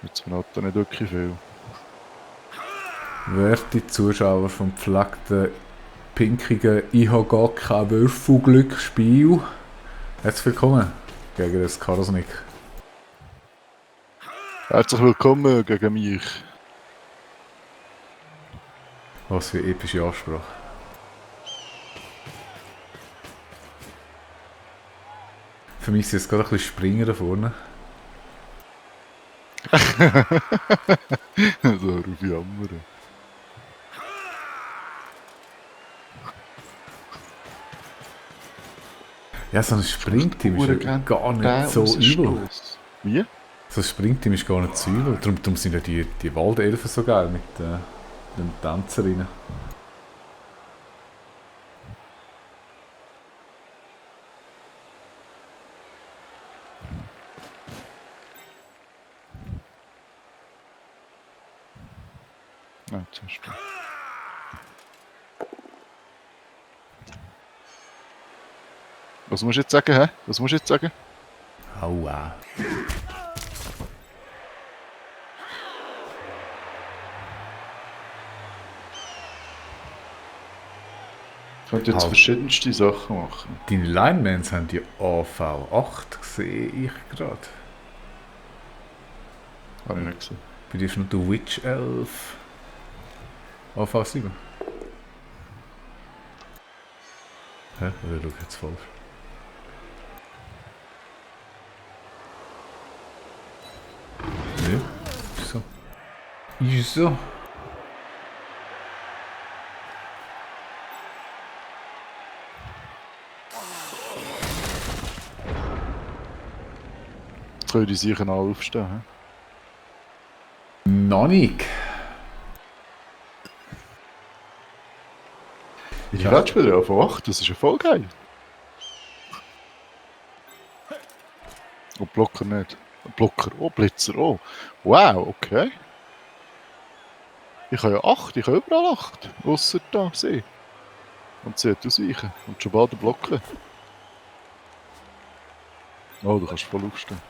Jetzt verraten nicht wirklich viel. Werte Zuschauer vom gepflegten, pinkigen Ihogaka Würfelglücksspiel, herzlich willkommen gegen das Karosnik. Herzlich willkommen gegen mich. Was für epische Ansprache. Für mich ist jetzt gerade ein bisschen Springen da vorne. So, auf Jammern. Ja, so ein Springteam ist ja gar nicht so übel. Wie? So ein Springteam ist gar nicht so übel. Darum sind ja die Waldelfen so geil mit den Tänzerinnen. Nein, zum Beispiel. Was musst du jetzt sagen, hä? Was musst du jetzt sagen? Aua. Ich könnte jetzt Halt. verschiedenste Sachen machen. Deine Linemans haben die AV8, sehe ich gerade. Habe ich nicht gesehen. Bei dir ist noch der Witch Elf AV7. Hä? Oder schau ich jetzt falsch? Ne? Ist so. Ist so. Jetzt können die sicher alle aufstehen. Noch nicht. Ich Ja. werde spielen auf 8, das ist ja voll geil. Und Blocker nicht. Blocker, oh, Blitzer, oh. Wow, okay. Ich habe ja 8, ich habe überall 8. Ausser da, sie. Und sie hat ausweichen. Und schon bald blocken. Oh, du kannst voll aufstehen.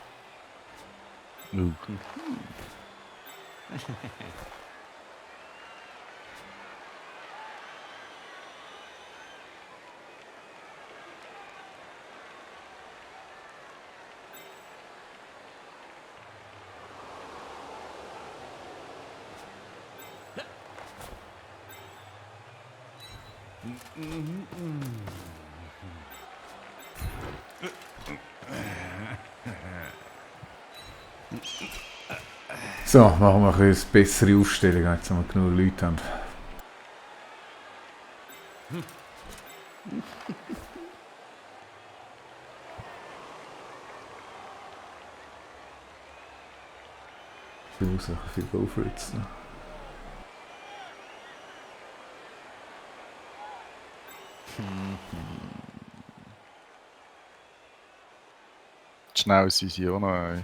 So, machen wir eine bessere Aufstellung, jetzt wir genug Leute haben. Ich muss auch viel Go for it. Schnell sind sie auch noch. Ey.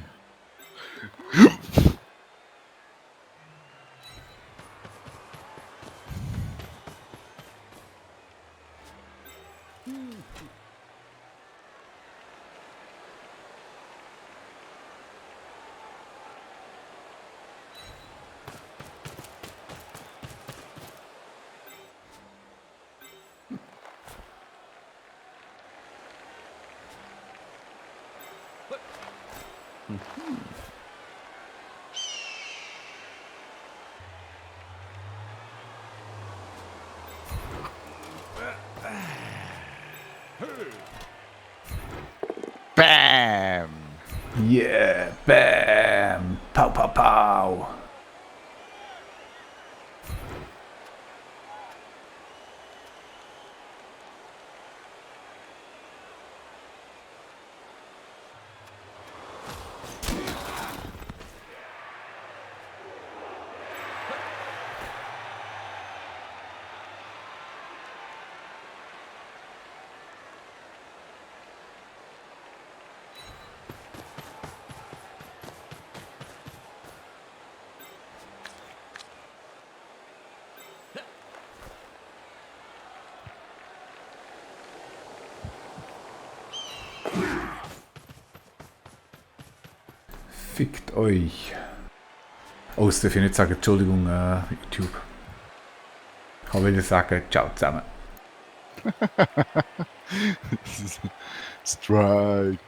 Bam! Yeah, bam, pow, pow, pow. Fickt euch. Oh, das darf ich nicht sagen. Entschuldigung, YouTube. Ich wollte sagen, ciao zusammen. Strike.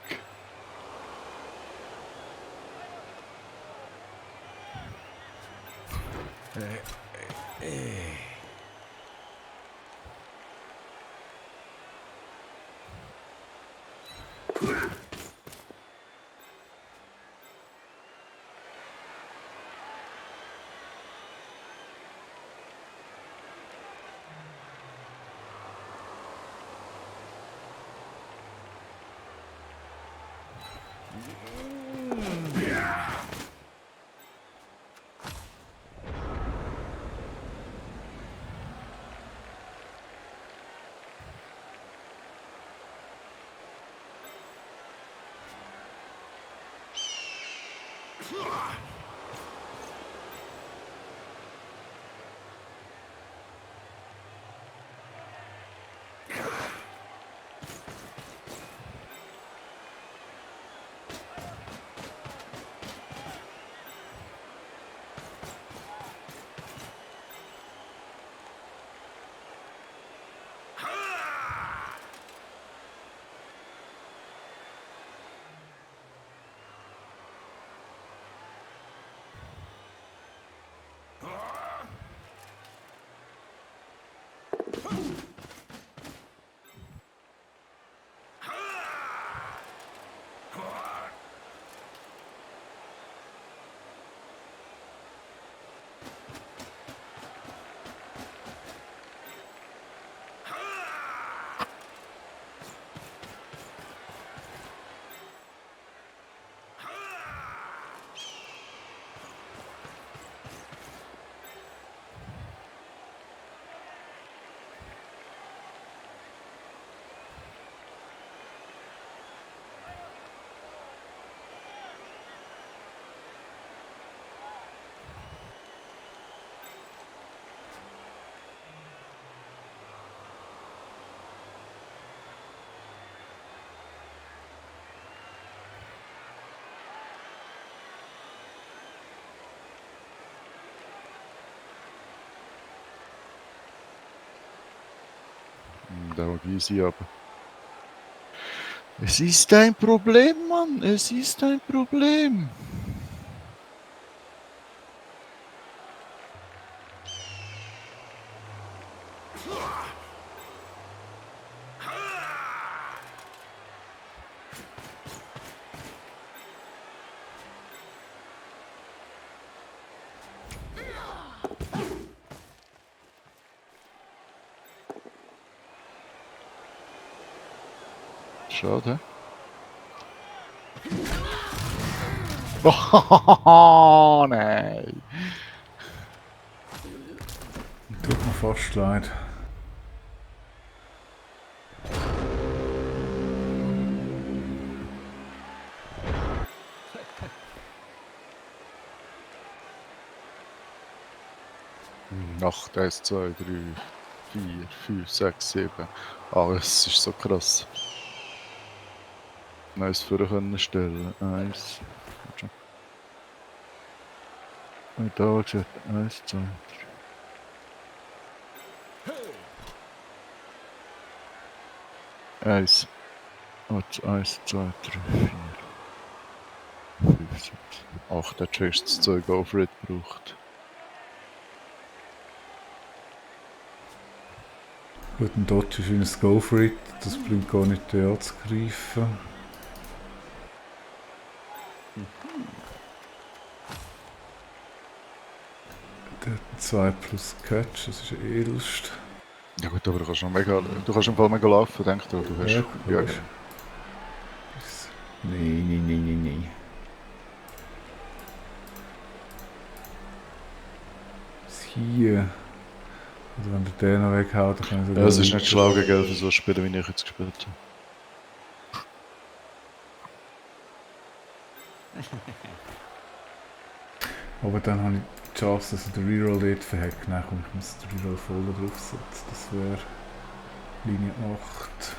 Da war easy, aber. Es ist ein Problem, Mann. Es ist ein Problem. Schade. Oh, nein. Tut mir fast leid. Acht, 1, 2, 3, 4, 5, 6, 7. Ah, es ist so krass. Eins vorher können stellen. Eins. Und da gesagt. 1, 2, 3. 1. 1, 2, 3, 4. 5, 6. 8. Der Chase das Zeug auf Red braucht. Gut, ein Dodge ist wie ein Go for it. Das bringt gar nicht anzugreifen. Der hat 2 plus Catch, das ist ja eh Lust. Ja gut, aber du kannst im Fall mega laufen, denk du. Du hast. Ja, Ja, klar. Nein. Was hier? Also wenn der den noch weghaut, dann kann ich ja, es ist nicht schlau gegen Elfen so spielen, wie ich jetzt gespielt habe. Aber dann habe ich die Chance, dass ich den Reroll dort verhackt. Nein, komm, ich muss den Reroll voll draufsetzen. Das wäre Linie 8.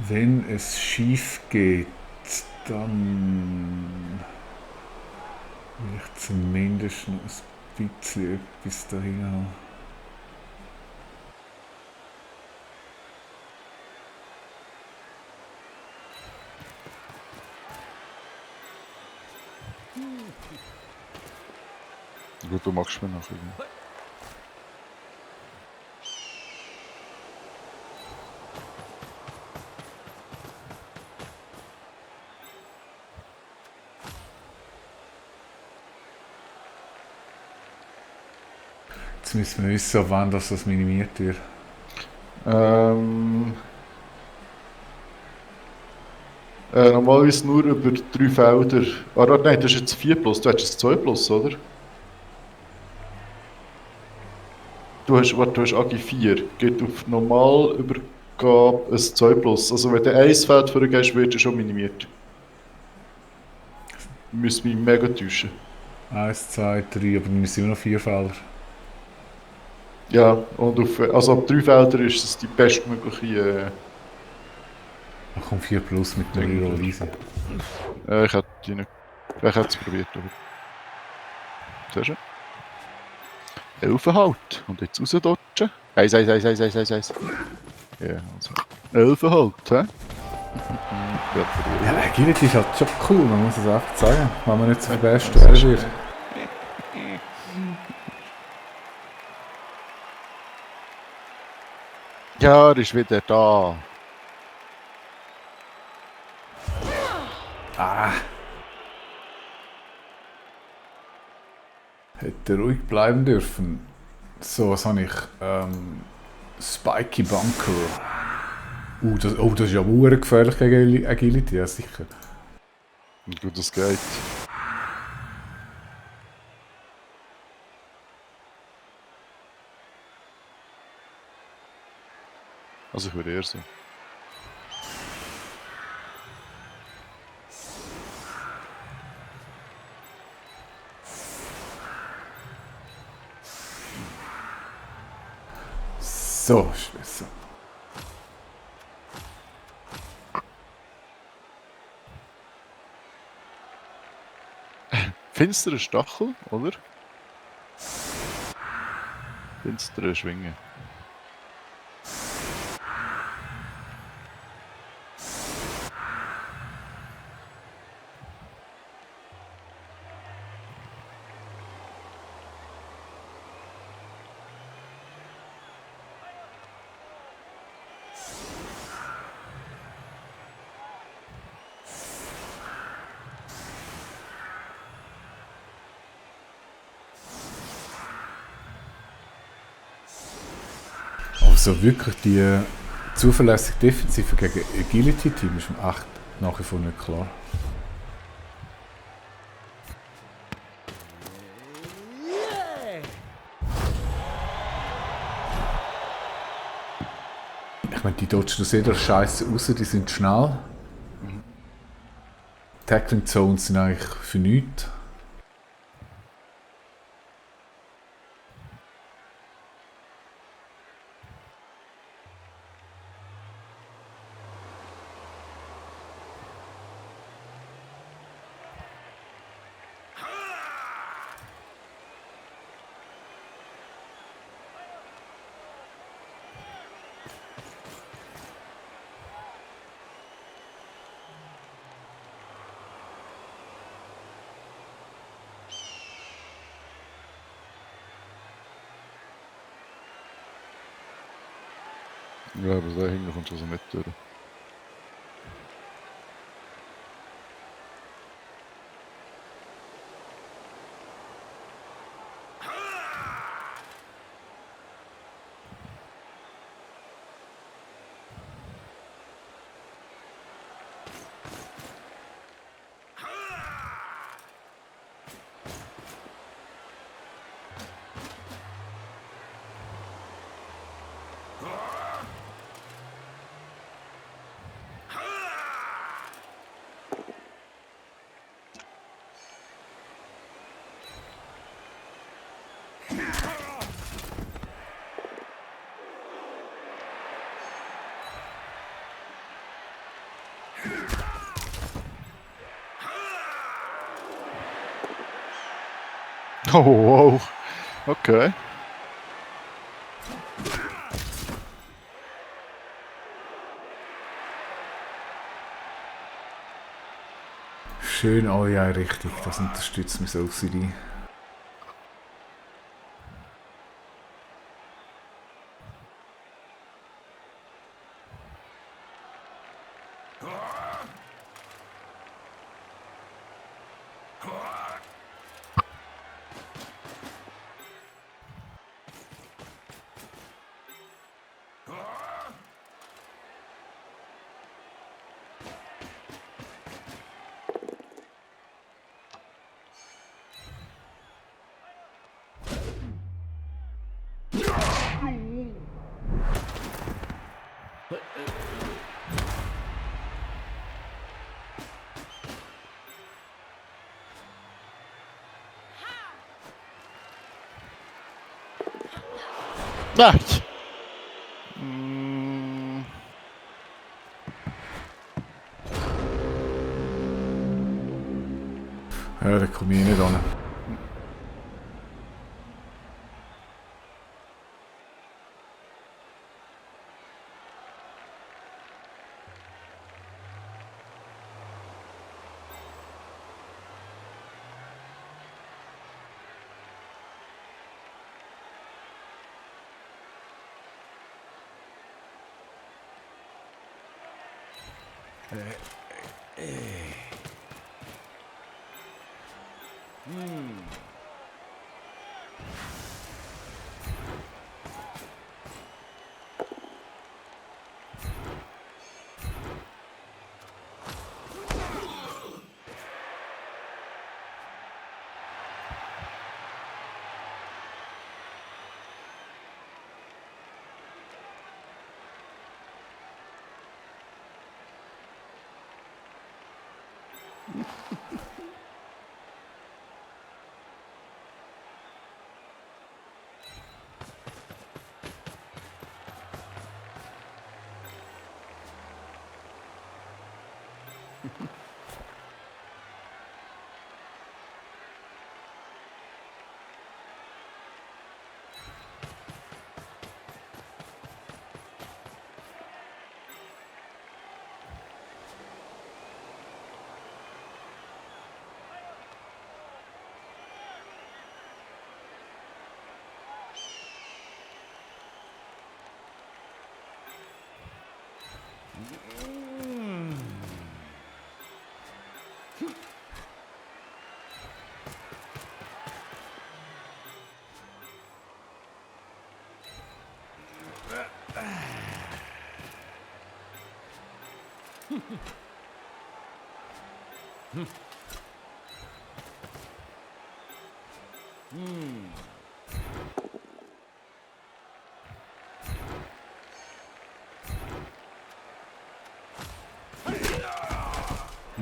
Wenn es schief geht, dann will ich zumindest noch ein bisschen etwas dahin haben. Gut, du machst mir nachher. Jetzt müssen wir wissen, ab wann das minimiert wird. Normalerweise nur über 3 Felder. Ah, nein, das ist jetzt 4 plus, du hast jetzt 2 plus, oder? Du hast AGI 4, geht auf Normalübergabe ein 2 plus. Also wenn du ein Feld vorgehst, wird er schon minimiert. Müsste mich mega täuschen. 1, 2, 3, aber dann sind immer noch 4 Felder. Ja, und also ab 3 Feldern ist es die bestmögliche. Ach komm, 4 plus mit dem Reroll easy. Ich hätte die nicht. Ich hätte es probiert, aber. Sehr schön. 11 halt. Und jetzt rausdodgen. 1, 1, 1, 1, 1, 1, 1. Ja, also. 11 halt, hä? Ja, Agility ist halt schon cool, man muss es einfach sagen, wenn man nicht so der Beste werden wird. Ja, er ist wieder da. Hätte ruhig bleiben dürfen. So, was habe ich? Spiky Bunker. Das ist ja sehr gefährlich gegen Agility, ja sicher. Und gut, das geht. Also ich würde eher so. So, ist besser. Finstere Stachel, oder? Finstere Schwinge. Also wirklich die zuverlässige Defensive gegen Agility-Team ist mir echt nach wie vor nicht klar. Ich meine, die dodgen das jeder Scheiße raus, die sind schnell. Tackling Zones sind eigentlich für nichts. Ja, aber da hinten kommt also nicht durch. Oh, wow. Okay. Schön, oh ja, richtig, das unterstützt mich so OCD. Nein! Mm, Ja, da komme ich nicht an.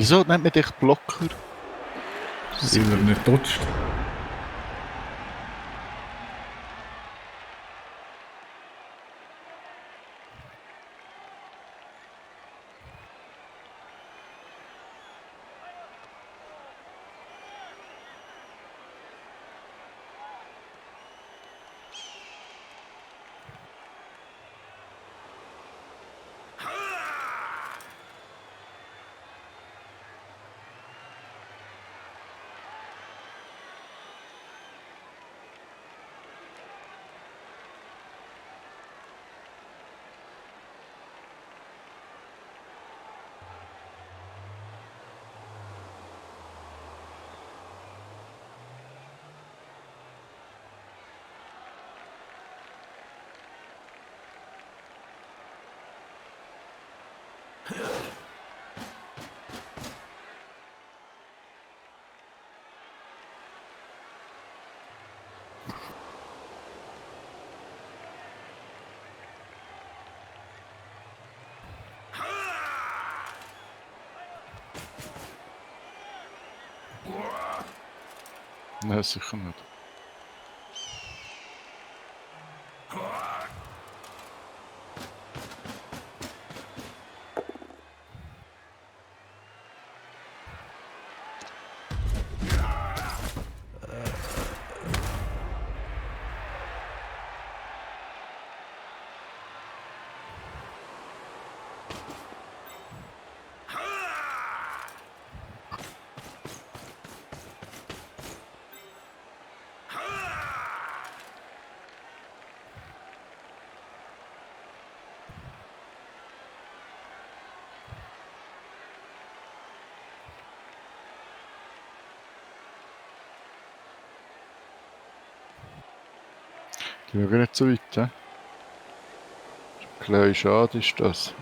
wieso nennt man dich Blocker? Weil er nicht dodgt. Nein, sicher nicht. Die mögen nicht so weit, hä? Klein schade ist das.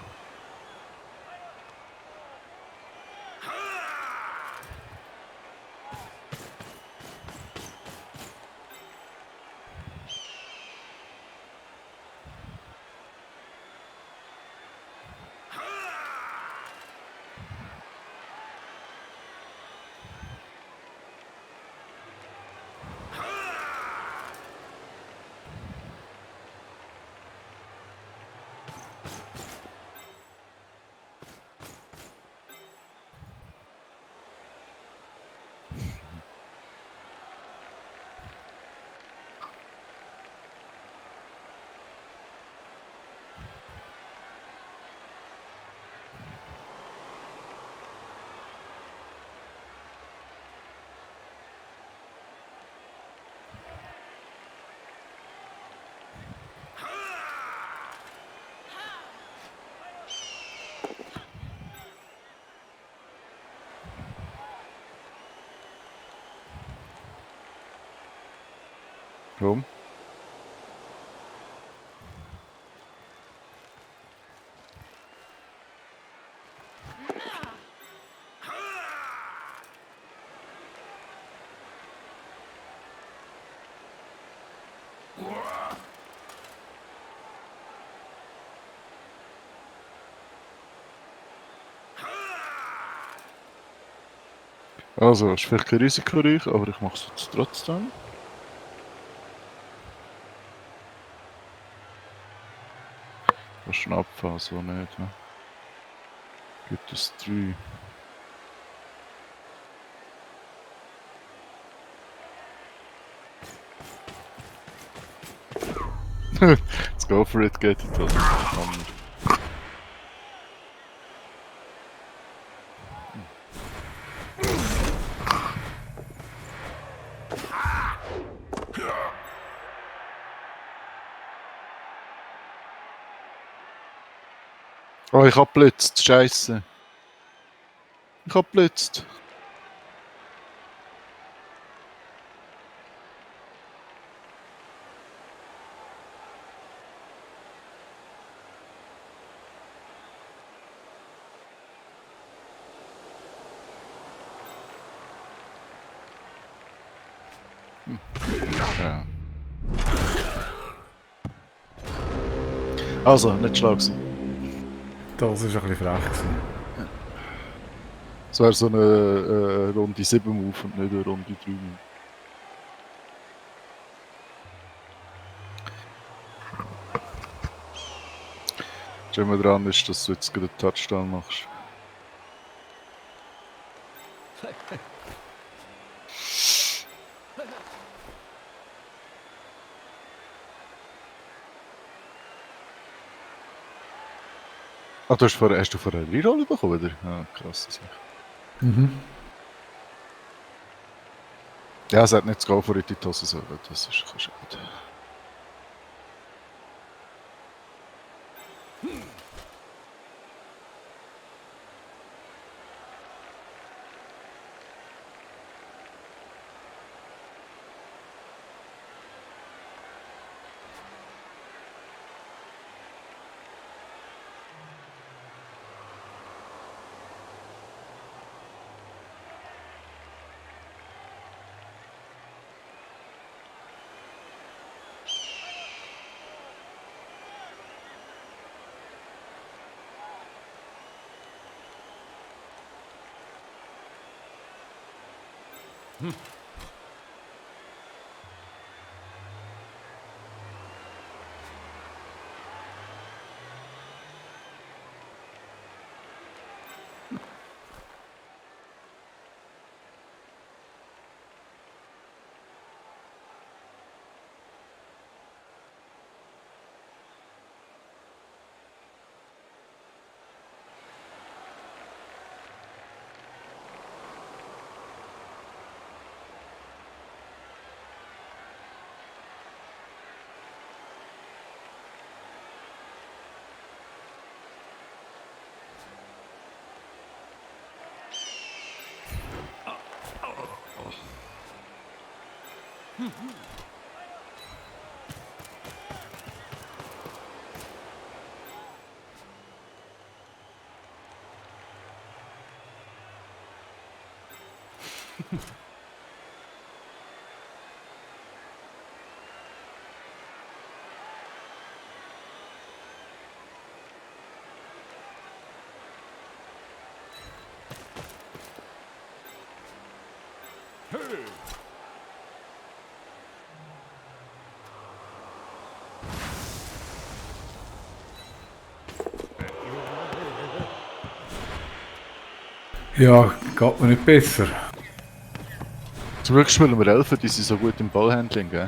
Warum? Also, ist vielleicht kein risikoreich, aber ich mache es jetzt trotzdem. Das ist ein Abfall, so nicht. Ne? Gibt es 3. Let's go for it, geht it. Also, oh, ich hab blitzt, Scheiße. Ich hab blitzt. Ja. Also, nicht schlau gewesen. Das war ein bisschen frech. Gewesen. Es wäre so eine Runde 7 Move und nicht eine Runde 3 Move. Schön mal dran ist, dass du jetzt gerade einen Touchdown machst. Ah, hast du vorher eine Reroll bekommen, oder? Ah, krass. Mhm. Ja, es hat nicht zu gehen vor in die Tasse sollen. Das ist schade. Ja, geht mir nicht besser. Zum Glück spielen wir Elfen, die sind so gut im Ballhandling, gell?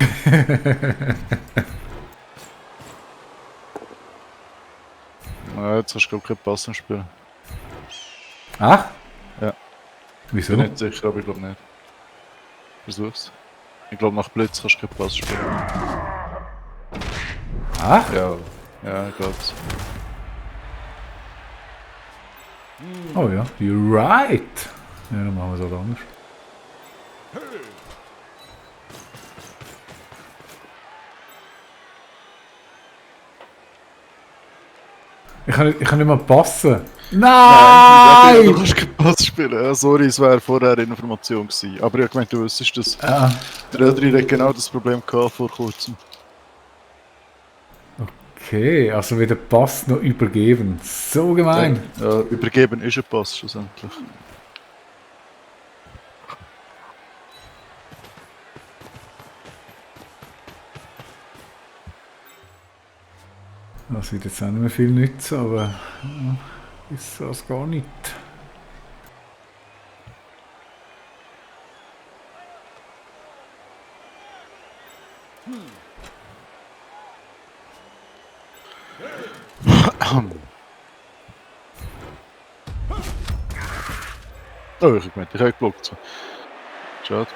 Jetzt hast du glaube ich keinen Pass im Spiel. Ach? Ja. Wieso? Bin nicht sicher, aber ich glaube nicht. Versuch's. Ich glaube nach Blitz kannst du keinen Pass spielen. Ach? Ja, ich glaub's. Oh ja, you're right. Ja, dann machen wir es halt anders. Ich kann nicht mal passen. Nein! Du Nein! kannst keinen Pass spielen. Ja, sorry, es wäre vorher Information gewesen. Aber ich habe gemeint, du wüsstest das. Ah, Der Adrian hat genau das Problem gehabt vor kurzem. okay, also wieder Pass noch übergeben. So gemein. Ja, übergeben ist ein Pass schlussendlich. Das wird jetzt auch nicht mehr viel nützen, aber ist das gar nicht. Oh, ich habe gemeint, ich habe geblockt. Schade.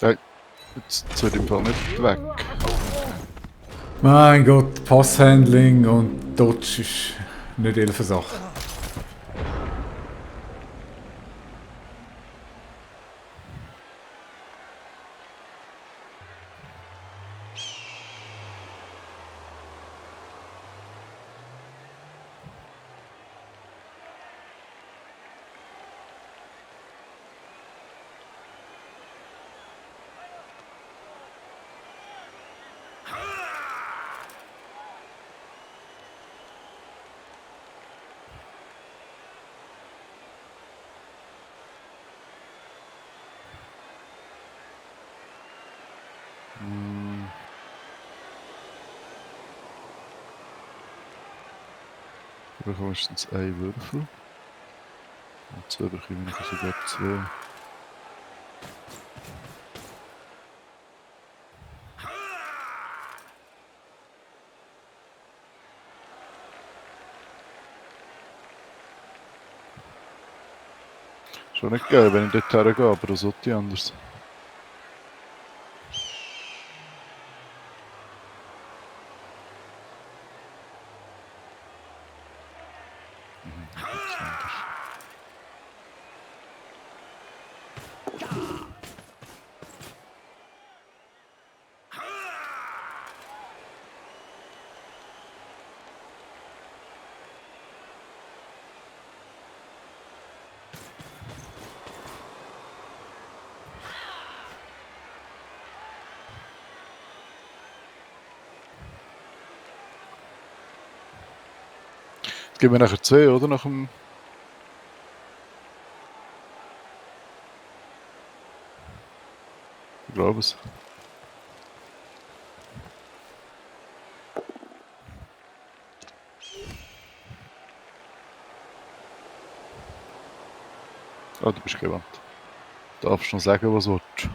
Hey, jetzt soll ich im Fall nicht weg. Mein Gott, Passhandling und Dodge ist nicht elfe Sache. Du bekommst jetzt einen Würfel. Und so bekomme ich sogar zwei. Schon nicht geil, wenn ich dort hergehe, aber das sollte ich anders. Das ist anders. Jetzt geben wir nachher 2, oder? Nach dem. Ich glaube es. Ah, du bist gewandt. Darfst noch sagen, was du willst.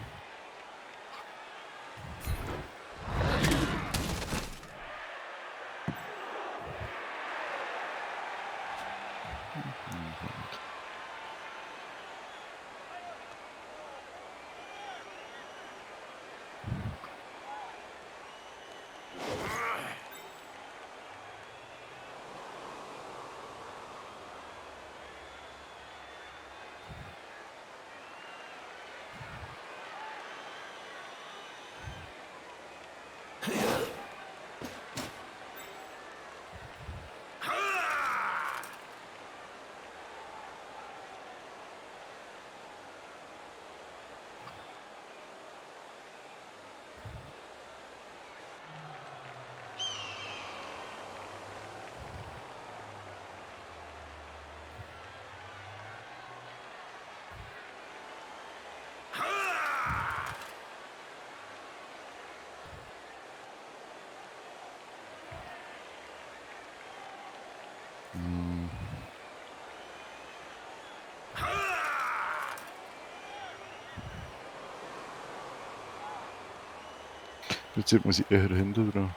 Hm. Jetzt muss ich eher hinten dran.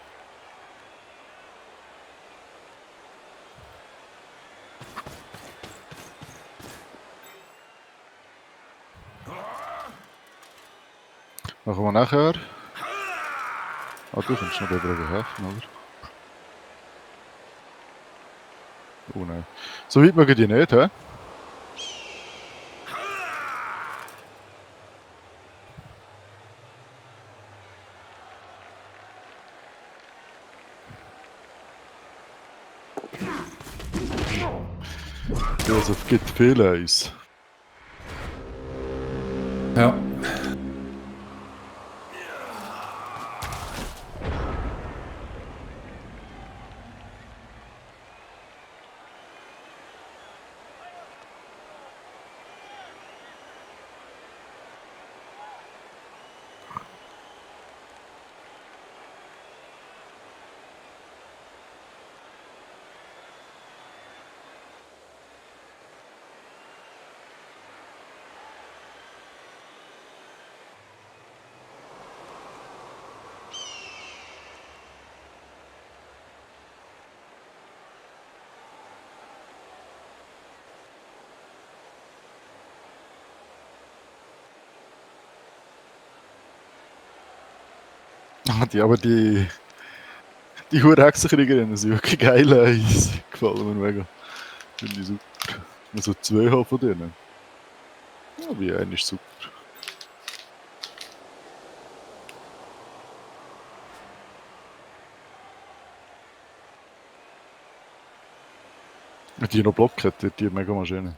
Machen wir nachher. Ah, du kannst noch darüber helfen, oder? Oh nein. So weit mögen die nicht, hä? Josef gibt viel Eis. Ja. Ah, die hure Hexenkriegerinnen sind wirklich geile Eis. Gefallen mir mega. Finde ich super. Ich muss so 2 haben von denen. Ja, wie einer ist super. Und die noch Block hat, die mega Maschine.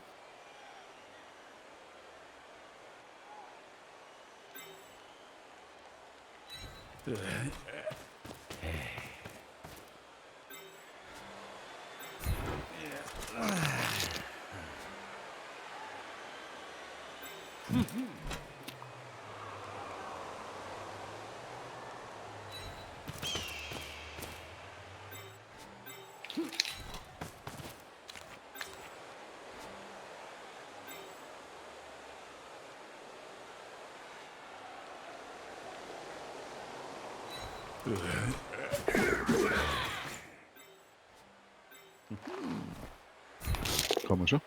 Kann man schon.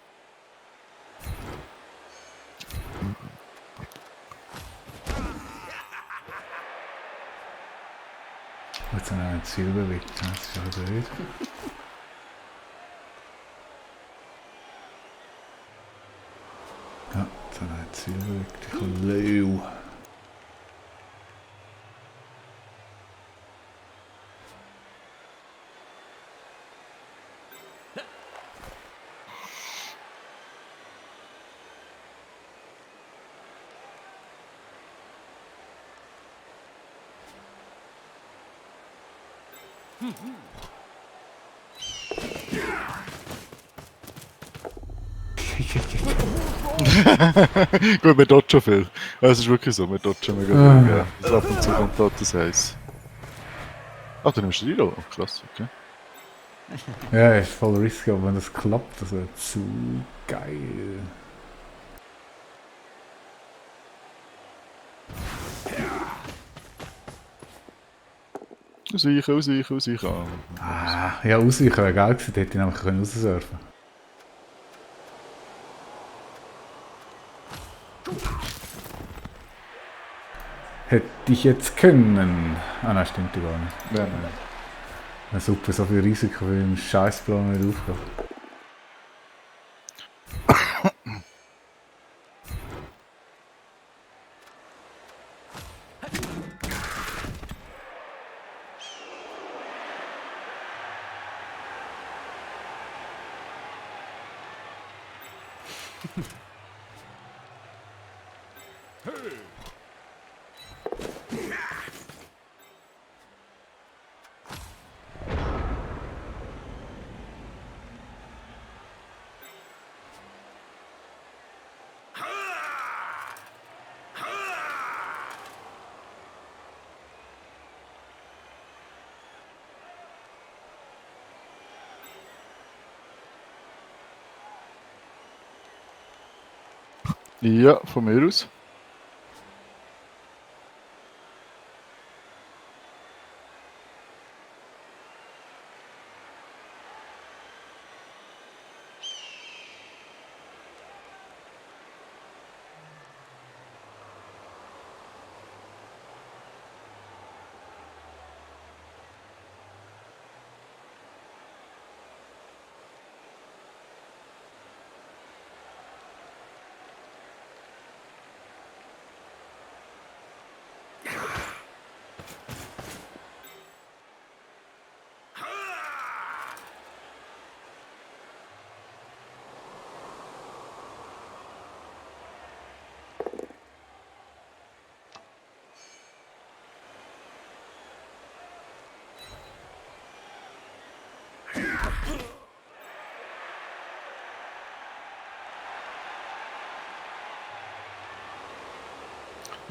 Jetzt haben wir ein Ziel bewegt. Das ist ja blöd. Ja, jetzt haben wir ein Ziel bewegt. Ich kann Leu. Gut, wir dodgen viel. Es ist wirklich so, wir dodgen mega viel. Ja. Also ab und zu kommt dort das Eis. Ah, du nimmst Rilo. Oh, krass, okay. Ja, ist voll risky, aber wenn das klappt, das wäre zu geil. Ausweichen. Ah, ja, ausweichen wäre geil gewesen, da hätte ich nämlich raussurfen können. Hätte ich jetzt können. Ah nein, stimmt ja gar nicht. Ja, nein. Ja, super, so viel Risiko für einen Scheißplan nicht aufgeht. Ja, von mir aus.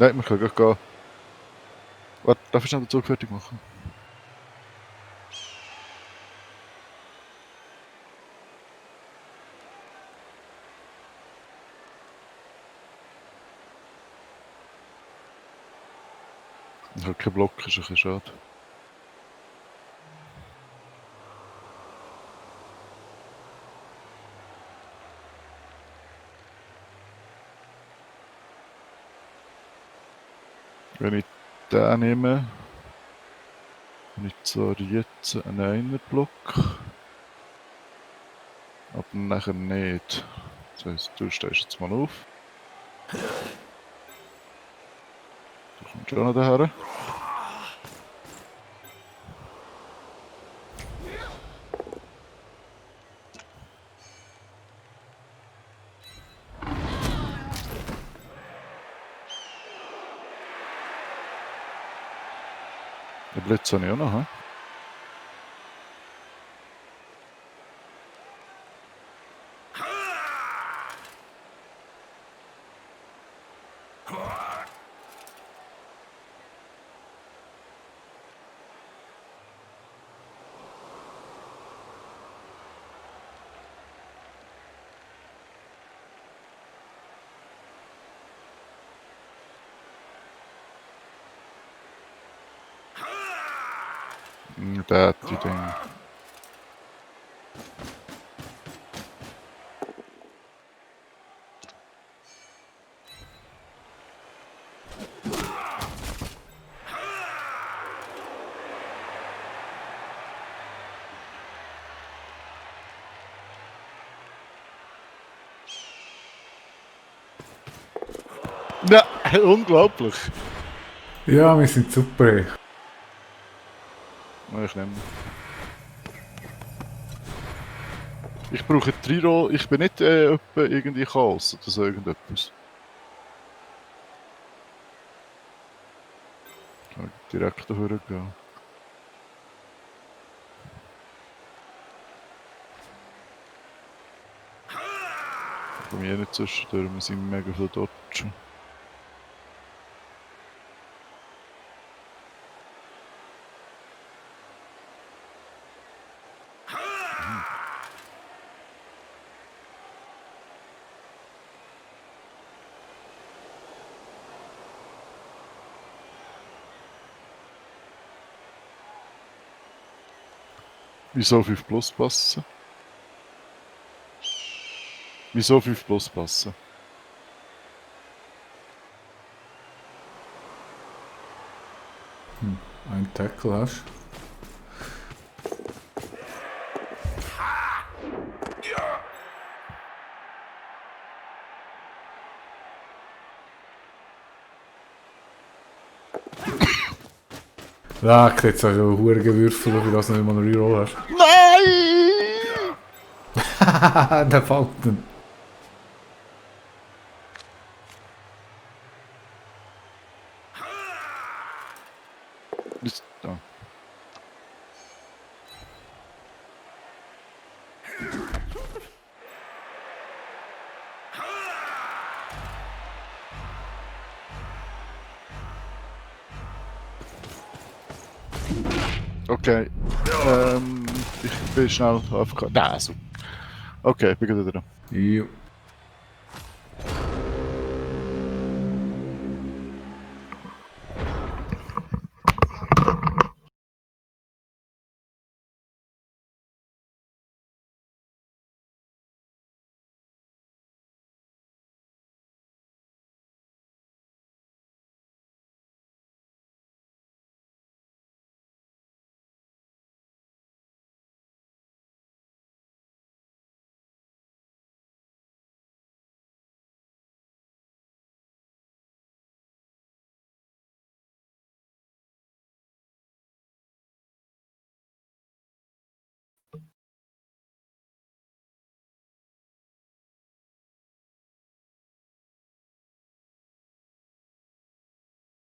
Nein, wir können gleich gehen. Warte, darf ich schnell den Zug fertig machen? Ich habe keinen Block, ist ein bisschen schade. Wenn ich den nehme, habe ich zwar jetzt einen Einerblock, aber nachher nicht. Das heisst, du stehst jetzt mal auf. Du kommst schon noch daher. Den Blitz habe ich auch noch. He? Der hat die Dinge. Ja, unglaublich. Ja, wir sind super. Nein, ich nehme. Ich brauche Reroll, ich bin nicht etwa irgendwie Chaos oder so irgendetwas. Kann ich direkt daher gehen. Bei mir nicht zwischendurch, wir sind mega viel dodgen. Wieso 5 plus passen? Wieso 5 plus passen? Ein Tackle hast. Ja, ich jetzt also hure gewürfelt, ob ich das nicht mal einen Reroll hast. Nein! Der fällt dann. Ah. Okay. Ich bin schnell AFK. Nein, so. Okay, ich bin wieder dran. Jo.